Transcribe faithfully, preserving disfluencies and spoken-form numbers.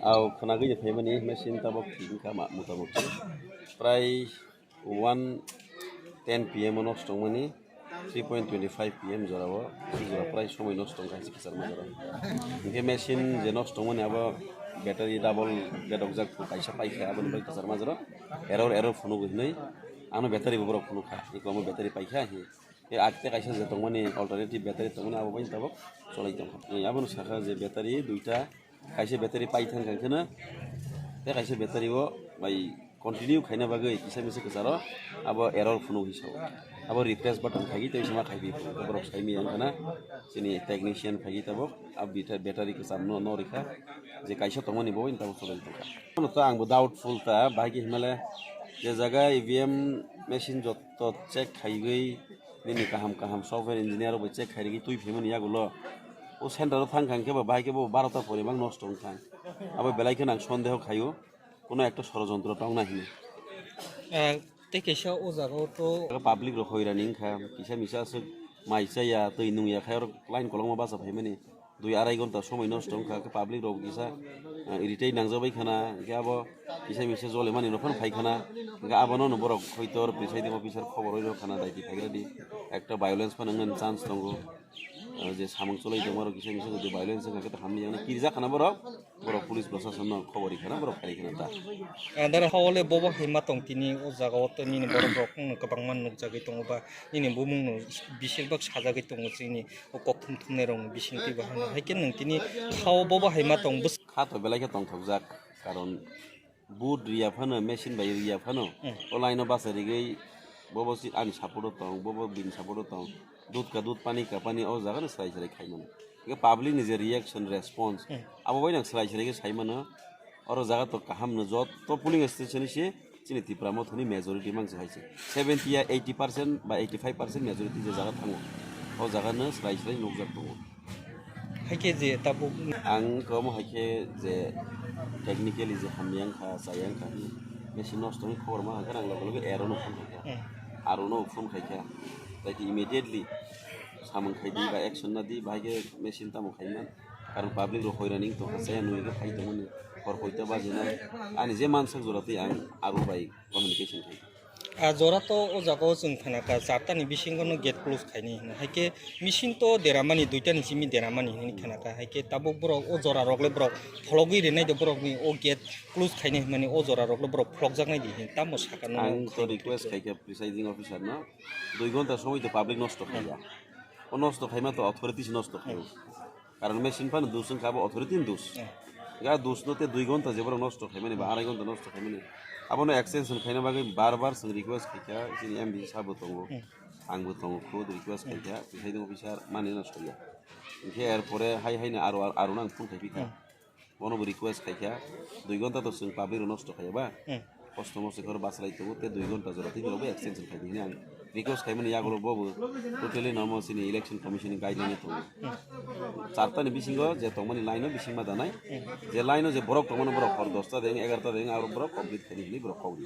Au khwnagwi phaimani machine tabok thik wngkha ma, motamuti prai one ten P M o nosto wngmani, three point twenty five P M jorao, jora prai somoi nosto wngkha, haise kwchar majaro. Hinkhe machine je nosto wngmani abo battery double bedokjak kaisa paikha, aboni bagwi kwchar majaro error, error phunugo hinwi ano battery bo borok phunukha, ekwlamo battery paikha hi. E akte kaisa je tongmani alternative battery tongmani abo bai tabok cholai tongkha. E, abono sakha je battery duita, kaisa battery pai thang kha kheno, tei kaisa battery o bai continue khaina bagwi kisa misa kwcharo abo error phunuk hi sao. Abo refresh button khaigwi tei sima khaigwi phunuk borok saimaya wngkhana chini technician khaigwi tabok a bita-, battery kwcham no, no rikha je kaisa tongmani bo tabok cholai tongkha. Ano to ang bo doubtful ta bahai khe himale je jaga E V M machine jotto check khaigwi nini kaham kaham software engineer rok bai check khairigwi twi phaimani yagulo. O center o thang kha hwnkhe ba bahai khe bo barota pore mang nosto wng thang. Abo belai kheno ang sondeho khaio, kuno ekta sorojontro tongna hino. Ah, tei kaisa o jaga o to public rok hoirani wngkha, kisa misa aswk mai chaya, twi nungya khai orok line kolokma bacha phaimani. Dui arai gonta somoi nosto wngkha, khe public rok kisa, eh, irritate nangjak bai khana, hingke abo kisa misa jole mani rok phano phai khana, hingke abono no borok hoito presiding officer khobor rwi rw khana, daiti phaigradi ekta violence phano wngnani chance tongo. Eh, je samung cholai tongma rok kisa misa jodi violence wngkha khe to hamya wngna kirjak khana borok, borok police proshasonno khobor rwi khana, borok phai khana ta. Adar hawle bobo hai ma tong tini o jaga o to nini borok rok wngno kwbangma nukjagwi tongo ba nini bumung no bisir bak sajagwi tongo chini. O kok thum thumnai rokni bisingtwi bo hano. Hai khe nwng tini khao bobo hai ma tong bwswk. Kha to belai khe tongthokjak, karon boot riya phano, machine bai riya phano, hmm, o line o bachai rigwi bobo si ani support o tong, bobo bini support o tong, dud ka dud, pani ka pani, o jaga no swrai swrai khai mano. Hingke public ni je reaction, response, hmm, abo bai nang swrai swrai khe sai mano. Oro jaga to kaham no, joto polling station se chini Tipra Motha ni majority mang se hai se. Seventy ya eighty percent ba eighty five percent majority je jaga thango. O jaga no swrai swrai nukjak tongo. Hai khe je tabuk ang komo hai khe je technically je hamya wngkha, chaya wngkha, machine nosto wngwi khobor ma khe ang loge loge aro no phone khai kha. Hmm. Aro no phone khai kha. Tai immediately samung khai di ba action na di, bahai khe machine tamo khai man. Karon public rok hoirani wng tongkha, chaya nui khe phai tongmani, hor koita baji nai. Ani je mansak jora twi ang aro bai communication khai. A jora to o jaga o chwng khana kha, charta ni bisingo no gate close khainai hino. Hai khe machine to deramani, duita ni simi deramani hinwi khana kha. Hai khe tabuk borok o jora rok le borok phologwi rinai de borok ni o gate close khainai hinmani o jora rok le borok pholokjak nai di hin tamo saka no. Ang to request khai kha presiding officer no, dui ghonta somoi to public nosto khai ya. O nosto khaima to authorities nosto khai. Karon machine phano dus wngkha, abo authority ni dus. Hmm. Ga dus no te dui ghonta je borok nosto khaimani ba arai ghonta nosto khaimani. Abono extension khaina bagwi bar bar chwng request khaikha, chini M D C sabo tongo. Hmm. Angbo tongo, khud request khaikha, presiding officer mani no soya. Hinkhe er pore hai hai no aro, aro no ang phone khai phikha. Hmm. Bono bo request khaikha, dui ghonta to chwng public rok nosto khaiya ba? Hmm. Kosto mosto khe oro bachalai tongo, tei dui ghonta jora twi rok bo extension khai di hwnwi ang request khaimani yagulo bo bo totally normal chini election commission ni guideline tongo. Hmm. Charta ni bisingo je tongmani line o bising ma danai, hmm, je line o je borok tongmani borok hor dosta de, egarota de, aro borok complete khai di hwnwi borok kok di.